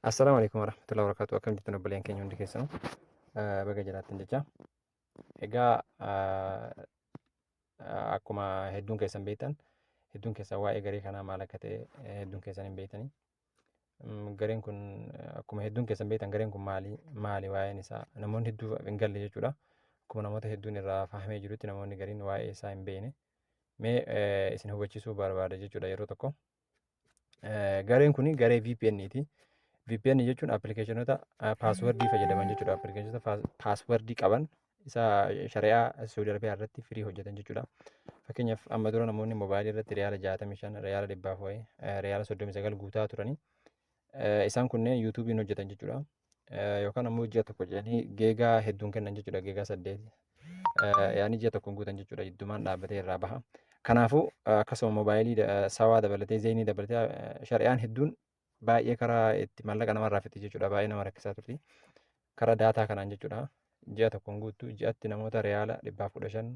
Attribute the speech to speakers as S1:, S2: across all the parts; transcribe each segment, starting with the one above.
S1: Assalaamu alaikum warahmatullahi wabarakatuh. Akkam jirtan obboleen keenya hundi keessanuu baga jiraattan jecha. Egaa akkuma hedduun keessan beektan hedduun keessan waa'ee garee kanaa maal akka ta'e hedduun keessan hin beektanii. Gareen kun akkuma hedduun keessan beektan gareen kun maali maali waa'een isaa namoonni hedduu hin galle jechuudha. Akkuma namoota hedduun irraa fahamee jirutti namoonni gariin waa'ee isaa hin beekne. Mee isin hubachiisuu barbaada jechuudha yeroo tokko. Gareen kun garee VPN ti. VPN jechuun appilikeeshinoota paaswordii fayyadaman jechuudha. Appilikeeshinoota paaswordii qaban isa shari'aa Saudi Arabiyaa irratti firii hojjetan jechuudha. Fakkeenyaaf amma dura namoonni moobaayilii irratti riyaala 65, riyaala dhibbaaf wayii, riyaala 39 guutaa turanii. Isaan kunneen yuutuubiin hojjetan jechuudha. Yookaan ammoo ji'a tokko jedhanii geegaa hedduun kennan jechuudha. Geegaa 8. Yaani ji'a tokkoon guutan jechuudha. Jiddumaan dhaabbatee irraa baha. Kanaafuu akkasuma moobaayilii sawaa dabalatee zeenii dabalatee shari'aan hedduun baay'ee karaa itti maallaqa namarraa fixi jechuudha. Baay'ee nama rakkisaa turti. Karaa daataa kanaan jechuudha. Ji'a tokkoon guutuu ji'atti namoota riyaala 115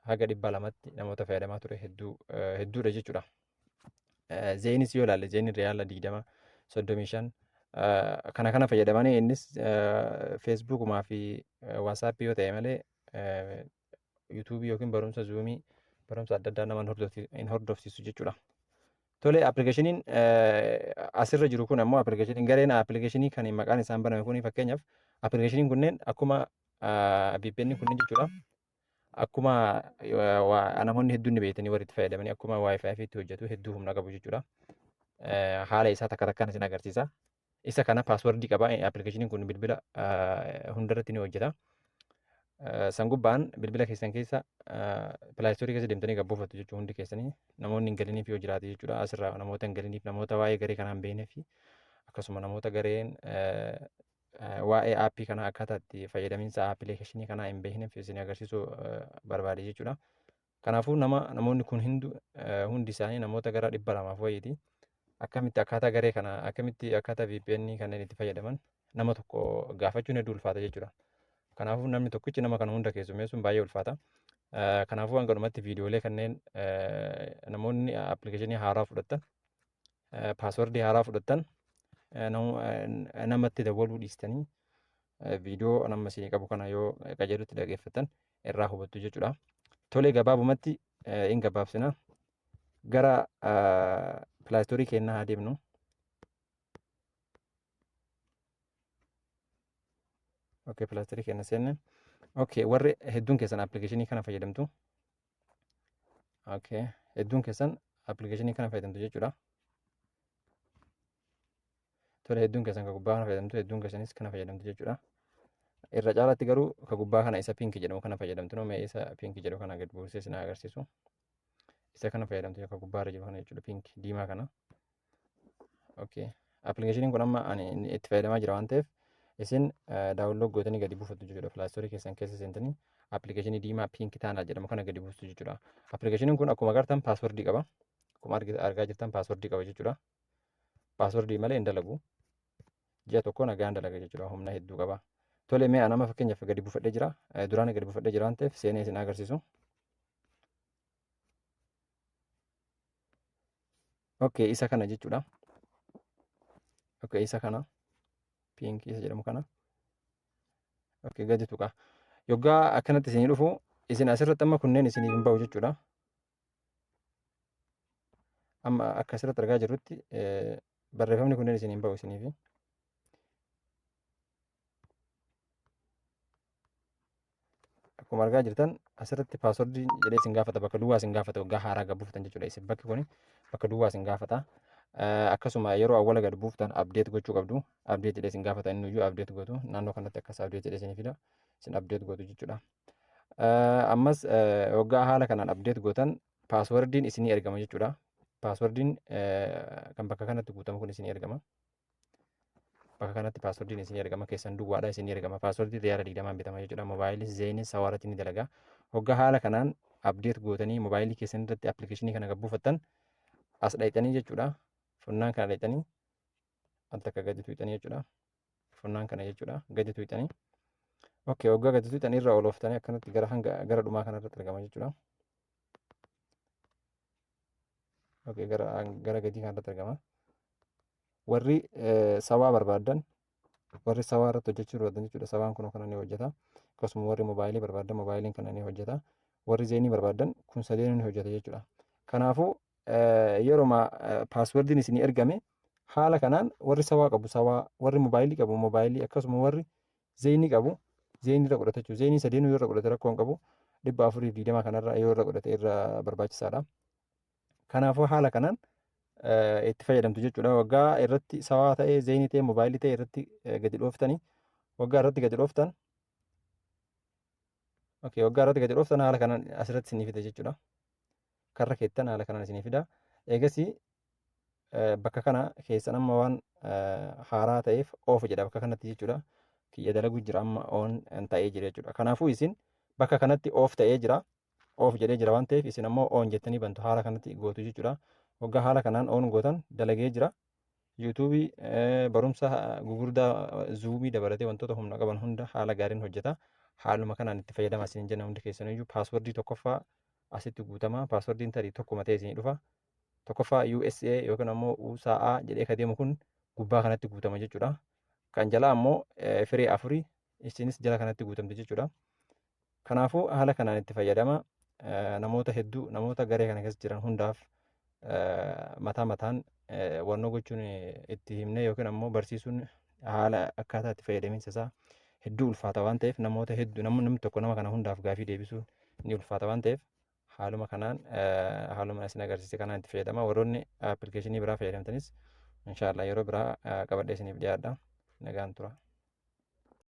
S1: haga 200tti namoota fayyadamaa ture hedduu hedduudha jechuudha. Zeenis yoo ilaalle zeeniin riyaala 20 35 kana kana fayyadamanii innis feesbuukumaa fi waasaappii yoo ta'e malee yuutuubii yookiin barumsa zuumii barumsa adda addaa nama hin hordofsiisu jechuudha. Tole appilikeeshiniin asirra jiru kun ammoo appilikeeshiniin gareen appilikeeshinii kan maqaan isaan baname kun fakkeenyaaf appilikeeshiniin kunneen akkuma VPN kunneen jechuudha. Akkuma namoonni hedduun ni beektanii warri itti fayyadamanii akkuma WiFi fi itti hojjetu hedduu humna qabu jechuudha. Haala isaa takka takkaan isin agarsiisa. Isa kana paaswordii qaba. Appilikeeshiniin kun bilbila hundarratti ni hojjeta. San gubbaan bilbila keessan keessa pilaayistoorii keessa deemtanii gad buufattu jechuudha hundi keessanii namoonni hin galiniif yoo jiraate jechuudha. Asirraa namoota hin galiniif namoota waa'ee garee kanaa hin beeknee fi akkasuma namoota gareen waa'ee aappii kanaa akkaataa itti fayyadaminsa appilikeeshinii kanaa hin beekneef isin agarsiisuu barbaade jechuudha. Kanaafuu nama namoonni kun hundi isaanii namoota gara 200f wayiiti. Akkamitti akkaataa garee kana akkamitti akkaataa VPN kanneen itti fayyadaman nama tokko gaafachuun hedduu ulfaata jechuudha. Kanaafuu namni tokkichi nama kana hunda keessummeessuun baay'ee ulfaata. Kanaafuu hanga dhumatti viidiyoolee kanneen namoonni appilikeeshinii haaraa fudhattan paaswordii haaraa fudhattan namatti dawwaluu dhiistanii viidiyoo nama isinii qabu kana yoo qajeelutti dhaggeeffattan irraa hubattu jechuudha. Tole gabaabumatti hin gabaabsina. Gara pilaastoorii keenyaa haa deemnu. Okay, pilaastoorii keenya seenne. Okay, warri hedduun keessan appilikeeshinii kana fayyadamtu. Okay, hedduun keessan appilikeeshinii kana fayyadamtu jechuudha. Tole hedduun keessan ka gubbaa kana fayyadamtu hedduun keessanis kana fayyadamtu jechuudha. Irra caalaatti garuu ka gubbaa kana isa pink jedhamu kana fayyadamtu no mee isa pink jedhu kana gad buusee isin agarsiisu. Isa kana fayyadamtu ka gubbaa irra jiru kana jechuudha pink diimaa kana. Okay. Appilikeeshiniin kun amma ani itti fayyadamaa jira waan ta'eef isin daawunlood gootanii gadi buufattu jechuudha. Pilaastorii keessan keessa seentanii appilikeeshinii diimaa pink taanaa jedhamu kana gadi buustu jechuudha. Appilikeeshiniin kun akkuma agartan paaswordii qaba. Akkuma argaa jirtan paaswordii qaba jechuudha. Paaswordii malee hin dalagu. Ji'a tokko nagaan dalaga jechuudha. Humna hedduu qaba. Tole mee anama fakkeenyaaf gadi buufadhee jira. Duraan gadi buufadhee jira waan ta'eef seenee isin agarsiisu. Okay, isa kana jechuudha. Okay, isa kana. Pink isa jedhamu kana. Okay, gadi tuqa. Yoggaa akkanatti isinii dhufu isin asirratti amma kunneen isiniif hin ba'u jechuudha. Amma akka asirratti argaa jirrutti barreeffamni kunneen isin hin ba'u isiniifi. Akkuma argaa jirtan asirratti paaswordii jedhee isin gaafata bakka duwwaa isin gaafata waggaa haaraa gad buuftan jechuudha. Isin bakki kun bakka duwwaa isin gaafata. Akkasuma yeroo awwala gad buuftan update gochuu qabdu. Update jedhee isin gaafata inni iyyuu update gootu. Naannoo kanatti akkas update jedhee isin fida. Isin update gootu jechuudha. Ammas waggaa haala kanaan update gootan paaswordiin isinii ergama jechuudha. Paaswordiin kan bakka kanatti guutamu kun isinii ergama. Bakka kanatti paaswordiin isinii ergama keessan duwwaadha isinii ergama. Paaswordii riyaala 20n bitama jechuudha. Moobaayilii zeenii sawaaratti ni dalaga. Hoggaa haala kanaan update gootanii moobaayilii keessan irratti appilikeeshinii kana gad buufattan as dhayxanii jechuudha. Funnaan kana dhayxanii al takka gadi tuqxanii jechuudha. Funnaan kana jechuudha. Gadi tuqxanii. Okay, hoggaa gadi tuqxanii irra ol ooftanii akkanatti gara hanga gara dhumaa kanarratti argama jechuudha. Okay, gara gara gadii kanarratti argama. Warri sawaa barbaaddan, warri sawaa irratti hojjechuu barbaadan jechuudha. Sawaan kun kana ni hojjeta. Akkasuma warri moobaayilii barbaaddan moobaayiliin kana ni hojjeta. Warri Zain barbaaddan kun sadeenuu ni hojjeta jechuudha. Kanaafuu yeroo passwordiin isinii ergame haala kanaan warri sawaa qabu sawaa, warri moobaayilii qabu moobaayilii, akkasuma warri Zain qabu Zain irra godhata jechuudha. Zain sadeenuu yoo irra godhate rakkoo hin qabu. 420 kanarra yoo irra godhate irra barbaachisaadha. Kanaafuu haala kanaan itti fayyadamtu jechuudha. Waggaa irratti sawaa ta'ee, Zain ta'ee, moobaayilii ta'ee irratti gadi dhooftanii, waggaa irratti gadi dhooftan. Okay, waggaa irratti gadi dhooftan haala kanaan asirratti isinii fida jechuudha. Karra keettan haala kanaan isinii fida. Eegasii bakka kana keessan amma waan haaraa ta'eef off jedha bakka kanatti jechuudha. Kiyya dalaguu jira, amma on ta'ee jira jechuudha. Kanaafuu isin bakka kanatti off ta'ee jira. Off jedhee jira waan ta'eef isin ammoo on jettanii bantu, haala kanatti gootu jechuudha. Waggaa haala kanaan on gootan dalagee jira. YouTubeii, barumsa gugurdaa, Zoomii dabalatee wantoota humna qaban hunda haala gaariin hojjeta. Haaluma kanaan itti fayyadamaa isin jenna hundi keessaniyyuu. Passwordii tokkoffaa asitti guutama. Passwordiin tarii tokkuma ta'e isinii dhufa. Tokkoffaa USA yookiin ammoo USA jedhee ka deemu kun gubbaa kanatti guutama jechuudha. Kan jalaa ammoo firee afurii isinis jala kanatti guutamti jechuudha. Kanaafuu haala kanaan itti fayyadama. Namoota hedduu, namoota garee kana keessa jiran hundaaf mataa mataan wannoo gochuun itti himnee yookiin ammoo barsiisuun haala akkaataa itti fayyadaminsa isaa hedduu ulfaata waan ta'eef, namoota hedduu, namni tokko nama kana hundaaf gaafii deebisuun ni ulfaata waan ta'eef, haaluma kanaan, haaluma isin agarsiise kanaan itti fayyadama. Warroonni appilikeeshinii biraa fayyadamtanis inshaallah yeroo biraa qabadhee isiniif dhiyaadha. Nagaan tura.